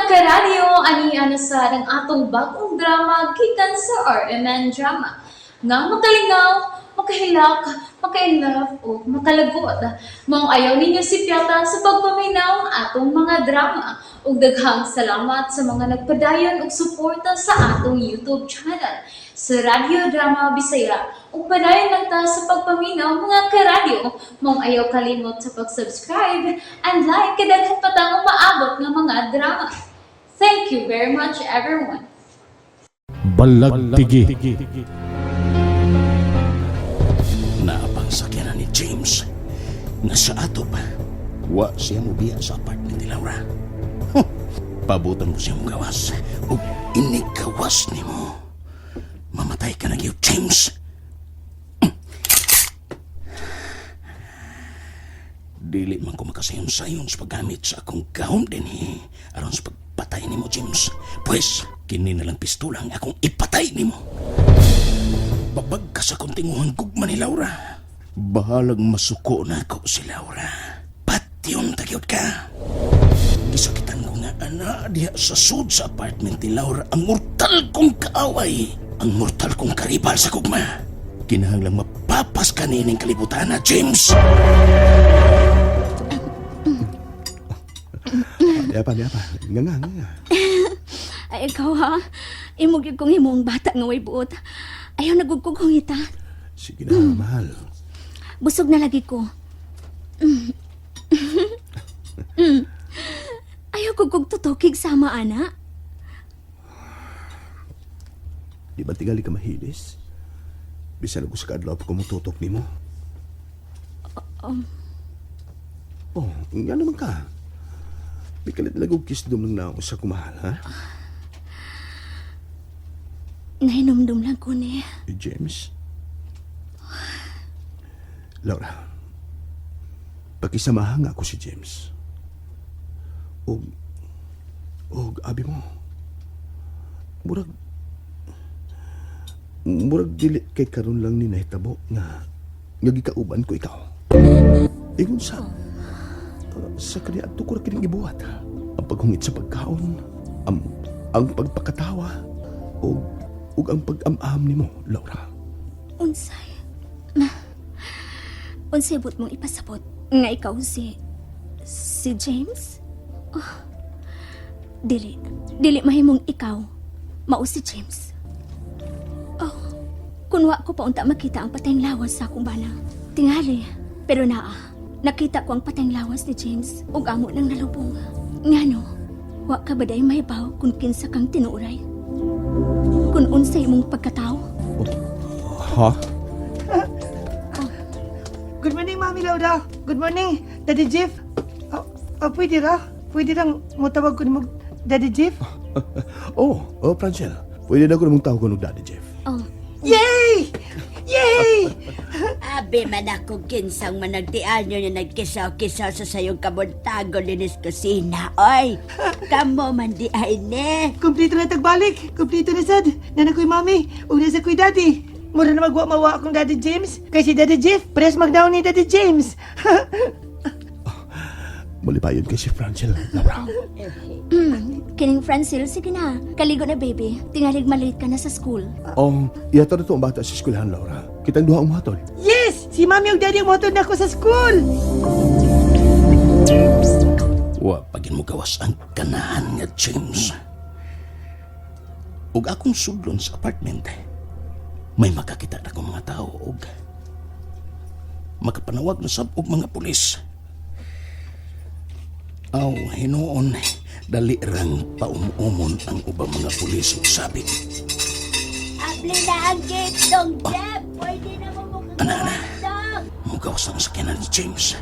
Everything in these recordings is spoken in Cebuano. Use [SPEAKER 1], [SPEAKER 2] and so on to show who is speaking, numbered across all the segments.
[SPEAKER 1] Karadyo, ani ana sa ang atong bagong drama gikan sa RMN Drama. Nga makalingaw, makahilak, maka-inlove o makalagot. Maong ayaw ninyo sipyata sa pagpaminaw ang atong mga drama. Ug daghang salamat sa mga nagpadayon og suporta sa atong YouTube channel sa Radyo Drama Bisaya. Ug padayon lang ta sa pagpaminaw, mga karadyo. Maong ayaw kalimot sa pag-subscribe and like kay daghan pa tang umaabot nga mga drama. Thank you very much, everyone.
[SPEAKER 2] Balagtigi.
[SPEAKER 3] Naapang sakyanan ni James nga sa ato pa. Wa siya mobiya sa apartment ni Laura. Huh. Pabuton ko siya mogawas. Ug inigawas nimo. Mamatay ka na gyud, James. Dili man ko makasayon-sayon sa paggamit sa akong gahom dinhi aron sa pagpatay nimo, James. Pues, kini na lang pistola ang akong ipatay nimo. Babag ka sa kontinguhang gugma ni Laura. Bahalag masuko na ako si Laura. Patyon tagyod ka. Gisakitan ko nga ana diha sa sud sa apartment ni Laura ang mortal kong kaaway. Ang mortal kong karibal sa gugma. Kinahanglang mapapas ka nining kalibutan na, James.
[SPEAKER 4] Di pa, di pa. Nga nga, nga nga.
[SPEAKER 5] Ay, ikaw ha? Imo gyud kong himong bata nga way buot. Ayaw nagugkog hungita.
[SPEAKER 4] Sige na, mahal.
[SPEAKER 5] Busog na lagi ko. Ayaw ko kog tutokig sama, ana.
[SPEAKER 4] Di ba tingali ka mahilis? Bisan ako sa kaadlaw pa kumututok nimo. Oh, nga naman ka. May kalit lang og kisdom lang na ako sa kumahal, ha?
[SPEAKER 5] Nahinumdum lang ko ni.
[SPEAKER 4] Eh, James? Laura, pakisamahan nga ako si James. Og, abi mo, murag dili kay karon lang ni nahitabo nga gikauban ko ikaw. Ingon sa kaniadto ko ra kining gibuhat. Ang paghungit sa pagkaon, ang pagpakatawa, ug ang pag-am-am nimo, Laura.
[SPEAKER 5] Unsay? Ma. Unsay but mong ipasabot nga ikaw si James? Oh. Dili. Dili mahimong ikaw mao si James. Oh. Kun wa ko pa unta makita ang patayng lawas sa akong bana. Tingali, pero naa. Nakita ko ang patayng lawas ni James ug amo nang nalubong. Ngano? Wa ka ba day mahibaw kung kinsa kang tinuoray? Kung unsay imong pagkatao?
[SPEAKER 4] Ha?
[SPEAKER 6] Good morning, Mami Laura. Good morning, Daddy Jeff. Oh, oh, pwede ra? Pwede lang mo tawag ko nimo Daddy Jeff?
[SPEAKER 4] Oh, Francel. Pwede na ko namang tawag og Daddy Jeff.
[SPEAKER 5] Oh,
[SPEAKER 6] Yay! Yay!
[SPEAKER 7] Abi man ako kinsang managtian nyo na nagkisaw-kisaw sa sayong kabuntago linis kusina. Oy, kamo man di ay ne.
[SPEAKER 6] Kompleto na tagbalik. Kompleto na sad. Nana ko'y mami. Ug nasa ko'y daddy. Mura na magwa mawa akong Daddy James. Kay si Daddy Jeff, press magdown ni Daddy James.
[SPEAKER 4] Malipayon kay si Francel, Laura.
[SPEAKER 5] Kining Francil, sige na. Kaligo na, baby. Tingalig malate ka na sa school.
[SPEAKER 4] Ihatod na to ang bata sa eskwelahan, Laura. Kitang duha ang muhatod.
[SPEAKER 6] Yes! Si mami ug daddy ang motor na ako sa school.
[SPEAKER 3] Wa pagin mo gawas ang kanahan nga James. Ug akong sudlon sa apartment, may makakita na kong mga tao og makapanawag na sab og mga pulis. Aw, hinuon, dali rang paumumon ang ubang mga pulis ug sabit.
[SPEAKER 7] Abli na ang gate dong, Jeff. Pwede na mo
[SPEAKER 3] Ana, ana.
[SPEAKER 7] mukagawas dong.
[SPEAKER 3] Mugawas ang sakyanan ni James.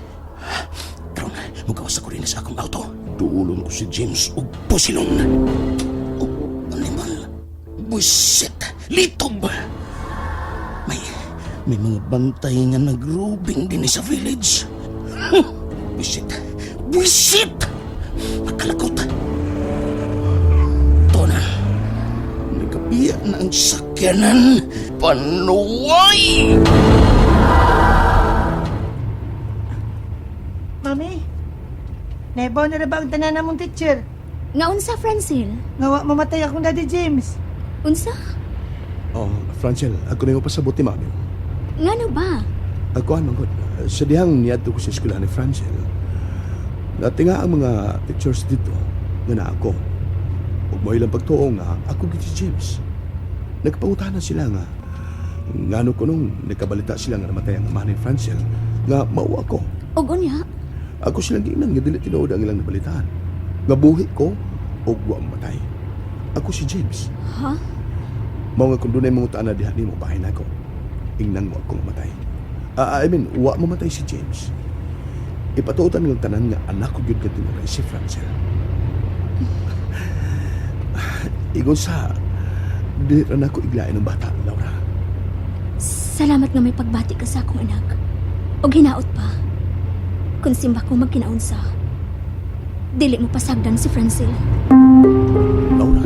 [SPEAKER 3] Karon, mugawas ako rin sa akong auto. Duulon ko si James og pusilon. Oh, animal. Buisit. Litob. May mga bantay nga nagrubing din sa village. Huh, buisit. Buisit! Makalakot. Ito na. Nagabiya na ang sakyanan. Panuway!
[SPEAKER 6] Mami, naibaw na ra ba ang tanan namong teacher?
[SPEAKER 5] Nga unsa, Francel?
[SPEAKER 6] Nga wa mamatay akong Daddy James.
[SPEAKER 5] Unsa?
[SPEAKER 4] Oh, Francel, ako na yung pasabot ni mami.
[SPEAKER 5] Ngano ba?
[SPEAKER 4] Ako ano god, sa dihang niadto ko sa eskwelahan ni Francel. Natinga ang mga pictures dito nga na ako. Ug mo ilang pagtuo nga ako gid si James. Nagpangutana sila nga ngano ko nung nagkabalita sila nga namatay ang amahan ni Francel nga mao ako.
[SPEAKER 5] Og unya,
[SPEAKER 4] Ako silang giingnan nga dili tinuod ang ilang nabalitaan. Nga buhi ko ug wa mamatay. Ako si James.
[SPEAKER 5] Ha?
[SPEAKER 4] Mao nga kung dunay mangutana diha nimo bahin ako. Ingnan mo akong mamatay. I mean, wa mamatay si James. Ipatuotan ng tanan nga anak ko gyud nga tinuray si Francel. Ingon sa dili ra nako iglain ng bata, Laura.
[SPEAKER 5] Salamat nga may pagbati ka sa akong anak. Og hinaot pa. Kung simba ko magkinaunsa, dili mo pasagdan si Francel.
[SPEAKER 4] Laura.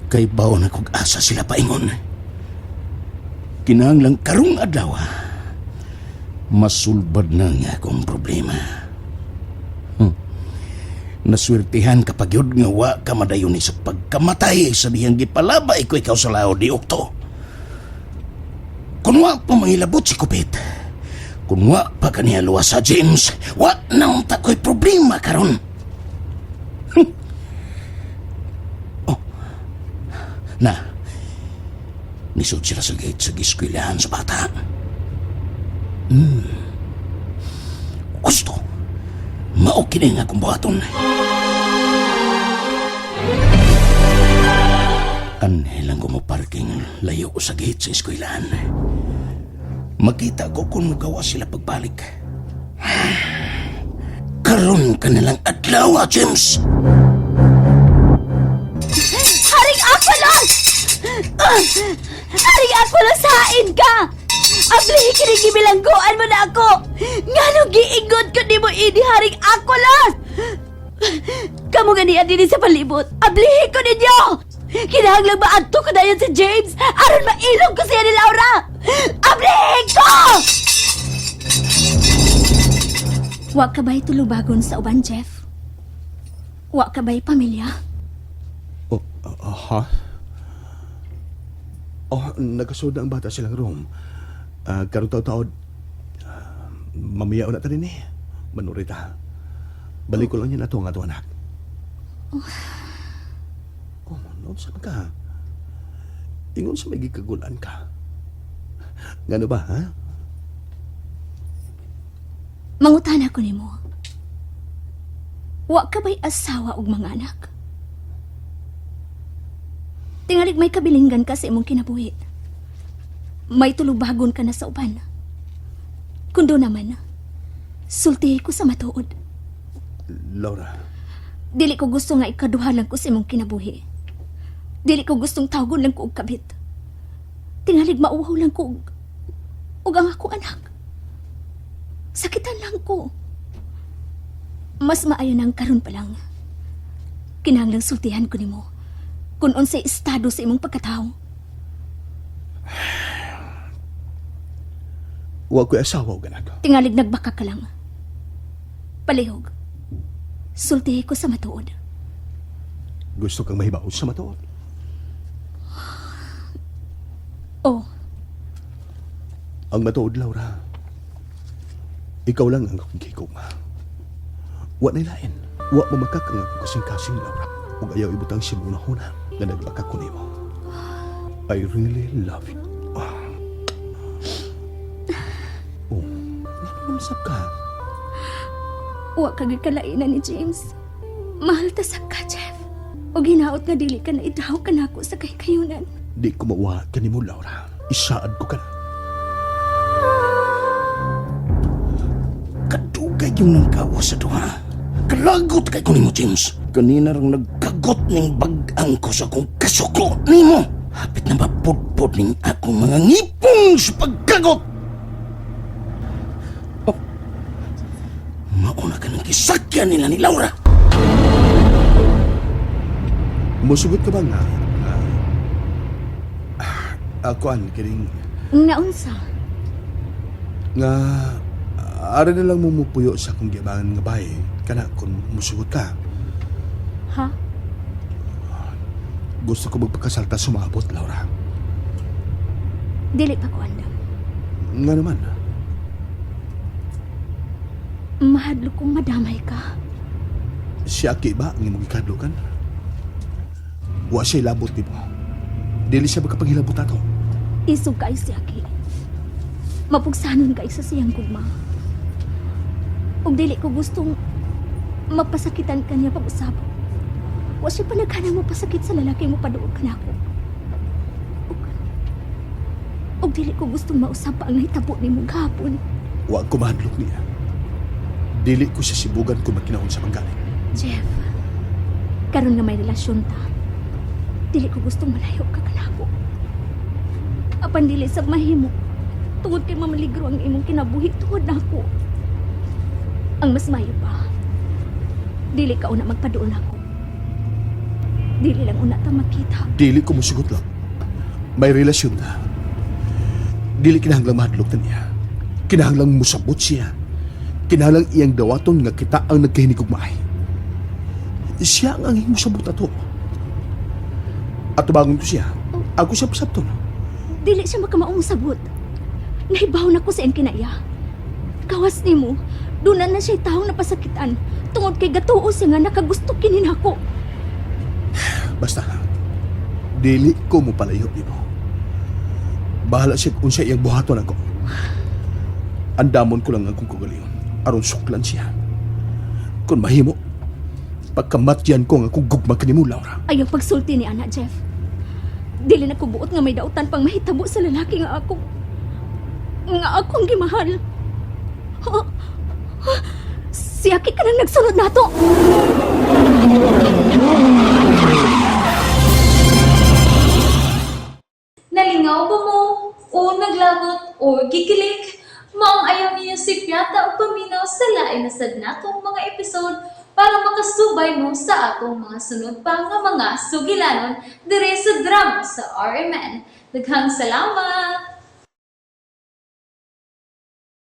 [SPEAKER 3] Kay baon na kog asa sila paingon. Kinahanglang karong adlaw, masulbad na nga akong problema. Naswertihan kapag yun nga wa ka madayon ni sa pagkamatay sa dihang gipalabay ko ikaw sa lao di okto. Kung wa pa mangilabot si Kupit, kung wa pa kaniya luwas sa James, wa na unta ko'y problema karon. Oh. Na, nisod sila sa gate sa giskwilahan sa bata. Gusto, mao kini nga akong buhaton. Anhe lang ko mo parking layo sa gate sa eskwelahan. Makita ko kung magawa sila pagbalik. Karon ka na lang adlaw, ah, James!
[SPEAKER 7] Haring ako lang! Haring ako lang sa hain ka! Ablihi kini gibilangguan mo na ako! Nganong giingon ko nimo ini haring ako lang! Kamu gani dinhi sa palibot. Ablihi ko ninyo! Kinahanglan ba adto ko dayon si James aron mailog ko siya ni Laura! Ablihi ko!
[SPEAKER 5] Wa ka ba'y tulubagon sa uban, Jeff? Wa ka ba'y pamilya?
[SPEAKER 4] Oh, ha? Oh, nagkasod na ang bata silang room. Karon taod-taod, mamiyaw na ta rin eh. Manurita. Balik ko lang yan ato ang ato anak. Oh, no, saan ka? Ingon sa may gikagulan ka. Ngano ba, ha?
[SPEAKER 5] Mangutana ko nimo. Wa ka ba'y asawa ug mga anak? Tingalig may kabilinggan ka sa imong kinabuhi. May tulubagon ka na sa uban. Kundo naman, sultihi ko sa matuod.
[SPEAKER 4] Laura,
[SPEAKER 5] Dili ko gusto nga ikaduha lang ko sa imong kinabuhi. Dili ko gustong tawgon lang ko og kabit. Tingalig mauhaw lang ko og ang ako anak. Sakitan lang ko. Mas maayo nang karon pa lang. Kinahanglang sultihan ko nimo kung unsay estado sa imong pagkatawo.
[SPEAKER 4] wa ko'y asawa og anak.
[SPEAKER 5] Tingalig nagbaka ka lang. Palihog. Sultihi ko sa matuod.
[SPEAKER 4] Gusto kang mahibaw sa matuod.
[SPEAKER 5] Oh,
[SPEAKER 4] Ang matuod, Laura. Ikaw lang ang akong gigugma. Wa na lain. Wa mamakak ang akong kasing-kasing, Laura. Ug ayaw ibutang si muna huna nga nagbakak ko nimo. I really love you. Ah. Oh, nga naman ka?
[SPEAKER 5] Wa ka gyud kalainan ni James. Mahal ta sa ka, Jeff. O ginaot nga dili ka na idaw ka nako sa kahikayunan.
[SPEAKER 4] Di ko mauwa ka nimo, Laura. Isaad ko ka na.
[SPEAKER 3] Kadugay yung nang kawa sa duha. Kalagot kay ko nimo, James. Kanina rang nagkagot ning bag-ang ko sa akong kasuklo nimo. Hapit na mapudpud ning akong mga ngipon sa pagkagot. Oh. Mauna ka ng kisakyan nila ni Laura.
[SPEAKER 4] Musugot ka ba nga? Kuan, kining...
[SPEAKER 5] Nga unsa?
[SPEAKER 4] Nga ara na lang mo mupuyo sa akong giabangan nga bahay kana kung musugot ka.
[SPEAKER 5] Ha?
[SPEAKER 4] Gusto ko magpakasal ta sumabot, Laura.
[SPEAKER 5] Dili pa ko andam.
[SPEAKER 4] Nga naman.
[SPEAKER 5] Mahadlok kong madamay ka.
[SPEAKER 4] Si Aki ba ang imong gikadlukan? Wa siya ilabot nimo. Dili siya makapanghilabot ato.
[SPEAKER 5] Isog kayo si Aki. Mapugsanon kayo sa siyang gugma. Ug dili ko gustong mapasakitan kanya pag-usap. Wa siya panaghanang mapasakit sa lalaki mo paduog kanako. Ug, ug dili ko gustong mausap pa ang nahitabo nimo gahapon.
[SPEAKER 4] Wa ko mahadlok niya. Dili ko siya sibugan kung magkinaon sa manggaling.
[SPEAKER 5] Jeff, karon nga may relasyon ta. Dili ko gustong malayo ka kanako. Apan dili sa mahimo. Tungod kay mamaligro ang imong kinabuhi tungod nako. Ang mas mayo pa. Dili ka una magpaduol nako. Dili lang una ta makita.
[SPEAKER 4] Dili ko musugot lang. May relasyon na. Dili kinahanglang mahadlok na niya. Kinahanglang musabot siya. Kinahanglang iyang dawaton nga kita ang nagkahinigugmaay. Siya ang anging musabot ato. At tubangon ko siya. Ako siya pasabton.
[SPEAKER 5] Dili siya makamaong sabot. Nahibaw na ko sa iyang kinaya. Gawas nimo, doon na siya taong napasakitan tungod kay gatuo siya nga nakagusto kini nako.
[SPEAKER 4] Basta, dili ko mo palayo nimo. Bahala siya kung siya iyang buhaton ako. Andamon ko lang ang akong kagalingon. Aron suklan siya. Kung mahimo, pagkamatyan ko ang akong gugma kanimo, Laura.
[SPEAKER 5] Ayaw pagsulti ni Ana, Jeff. Dili na ko buot nga may dautan pang mahitabo sa lalaki nga ako. Nga akong gimahal. Ha? Ha? Si Aki ka nang nagsunod nato.
[SPEAKER 1] Nalingaw ba mo? O naglagot o gikilig? Maong ayaw niyo si Piata o paminaw sa lain na sad natong mga episode para makasubay mo sa atong mga sunod pa nga mga sugilanon dire sa drama sa RMN. Daghang salamat!